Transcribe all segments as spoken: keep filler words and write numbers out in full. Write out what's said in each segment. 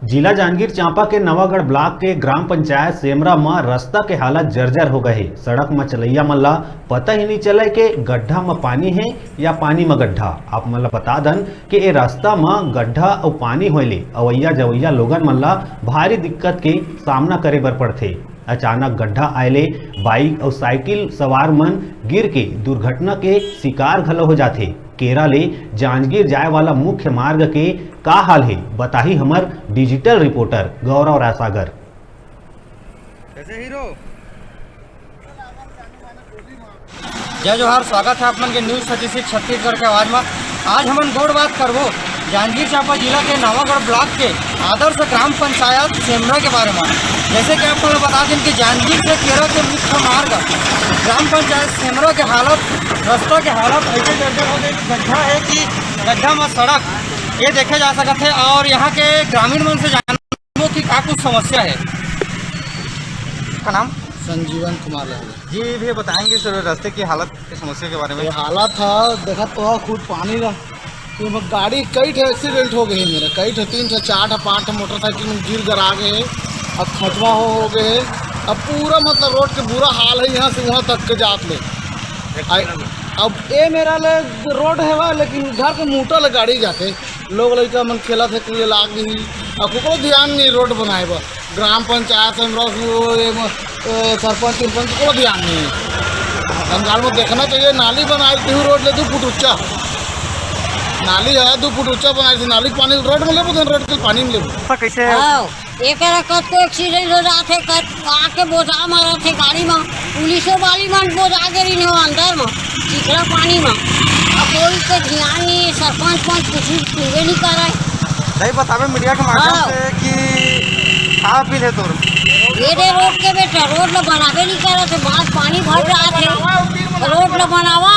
जिला जांजगीर चांपा के नवागढ़ ब्लॉक के ग्राम पंचायत सेमरा म रस्ता के हालत जर्जर हो गए हे। सड़क म चलइया मन ला पता ही नहीं चले के गड्ढा म पानी हे या पानी म गड्ढा। आप मन ला बता दन कि ए रस्ता म गड्ढा अउ पानी होए ले अवइया जवइया लोगन मन ला भारी दिक्कत के सामना करे बर पड़थे। अचानक गड्ढा आए ले बाइक अउ साइकिल सवार मन गिर के दुर्घटना के शिकार घलो हो जाथे। केरा ले जांजगीर जाए वाला मुख्य मार्ग के का हाल हे, बताही हमर डिजिटल रिपोर्टर गौरव रायसागर। कैसे हीरो? जय जोहार, स्वागत है आप मन के न्यूज़ थर्टी सिक्स छत्तीसगढ़ के आवाज़ में। आज हमन गोठ बात करबो जांजगीर चांपा जिला के नवागढ़ ब्लॉक के आदर्श ग्राम पंचायत सेमरा के बारे में। जैसे कि आप मन ल बता दें कि जांजगीर से केरा के मुख्य मार्ग ग्राम पंचायत सेमरा के हालत, रास्ता के हालत ऐसे जर्जर हो गए कि गड्ढा है कि गड्ढा में सड़क, ये देखे जा सकत है। और यहाँ के ग्रामीण मन से जानबो कि का कुछ समस्या है। का नाम? संजीवन कुमार यादव। जी भैया, बताएंगे सर रास्ते की हालत, की समस्या के बारे में? ये हालत है, देखा तो खुद पानी रह, ये में गाड़ी कई ठे एक्सीडेंट हो गए हे मेरा, कई ठे, तीन ठे, चार ठे, पाँच ठे मोटरसाइकिल में गिर गरा गए हे। अब खचवा हो, हो गए हे। अब पूरा मतलब रोड के बुरा हाल है, यहाँ से वहाँ तक के जात ले। आ, अब ए मेरा ले रोड है वा, लेकिन घर के मुहूँ ले गाड़ी जाथे, लोग लइका मन खेलत हे, कुल लाग गई। अब कुकरो ध्यान नहीं रोड बनाए बर, ग्राम पंचायत से हम रह, वो, ये, ए, सरपंच उरपंच को ध्यान नहीं है। बंगाल में देखना चाहिए, नाली बनाए दू रोड ले दू फुट ऊंचा, नाली है दू फुट ऊंचा बनाए थे, नाली पानी रोड में लेबो, रोड के पानी में लेबो। तो कैसे? हाँ, एकरा कतको एक्सीडेंट हो जाथे, कत आके बोझा मारथे गाड़ी में, पुलिसो वाली मन बोझा गे रहिन हो अंदर में, चिखला पानी में। अब कोई के ध्यान नहीं, सरपंच पंच कुछ सुनबे नहीं करे। नहीं बतावे मीडिया के माध्यम हाँ। से कि का अपील है तोर? ये दे रोड के बेटा, रोड ल बनावे नहीं करे, तो बात पानी भर जात है, रोड ल बनावा।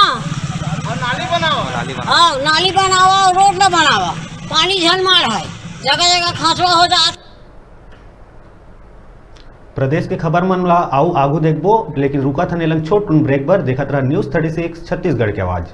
नाली बनावा। हाँ, नाली बनावा और रोड ल बनावा, पानी झन मार है, जगह जगह खसवा हो जात। प्रदेश के खबर मन ला आऊ आगू देखबो, लेकिन रुका था नेलंग छोट टुन ब्रेक बर। देखत रहा न्यूज़ थर्टी सिक्स छत्तीसगढ़ के आवाज़।